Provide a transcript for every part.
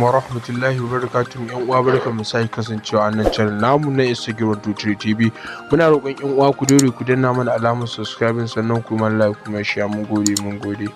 Alaikum wa rahmatullahi wa barakatuhu. Yan uwa, barkanmu sake kasancewa a nan channel namu na Instagram 23 TV. Muna roƙon yan uwa ku daure ku danna mana alamar subscribing, sannan ku mana like kuma share. Mun gode, mun gode.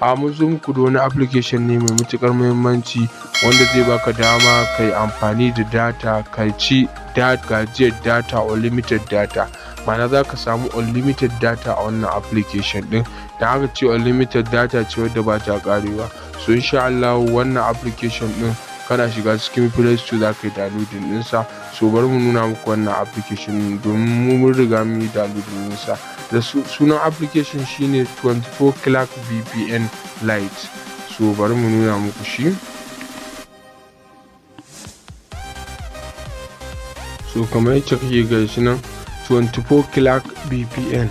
A mun zo muku da wani application ne mai matuƙar muhimmanci wanda zai baka dama kai amfani da data, kai ci gajiyar data, unlimited data. Ma'ana, za ka samu unlimited data a wannan application ɗin. Da aka ce unlimited data ce wadda ba ta ƙarewa. So insha Allah wannan application ɗin, kana shiga cikin Play Store za ka yi downloading ɗinsa. So bari mu nuna muku wannan application, domin mu mun riga mun yi downloading ɗinsa. Da sunan application shine 24 Clark VPN Lite. So bari mu nuna muku shi. So kamar yacce kake ga shi nan, 24 Clark VPN.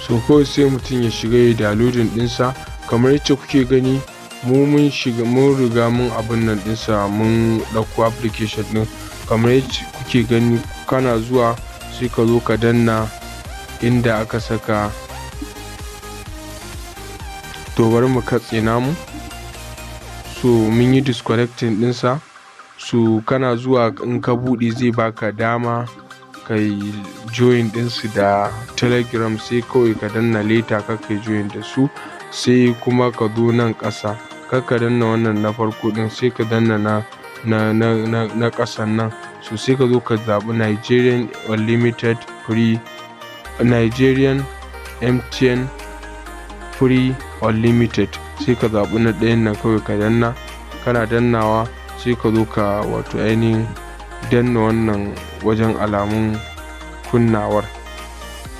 So kawai sai mutum ya shiga ya downloading ɗinsa kamar yacce kuke gani. Mu mun shiga, mun riga mun abun nan ɗinsa, mun ɗauko application ɗin kamar yacce kuke gani. Kana zuwa sai ka zo ka danna inda aka saka. To bari mu katse namu. So mun yi disconnecting ɗinsa. So kana zuwa, in ka buɗe, zai baka dama kai join ɗinsu da Telegram. Sai kawai ka danna later, kar kai join da su. Sai kuma ka zo nan ƙasa, kar ka danna wannan na farko ɗin, sai ka danna na ƙasan nan. So sai ka zo ka zaɓi Nigerian Unlimited Free, Nigerian MTN Free Unlimited. Sai ka zaɓi na ɗayan nan kawai ka danna. Kana dannawa, sai ka zo ka wato ainihin danna wannan wajen alamun kunnawar.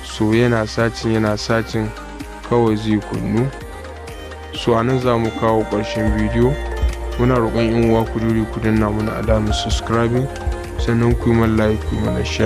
So yana searching, yana searching, kawai zai kunnu. So a nan za mu kawo ƙarshen bidiyo. Muna roƙon yan uwa ku daure ku danna mana alamar subscribing, sannan ku yi mana like, ku yi mana share.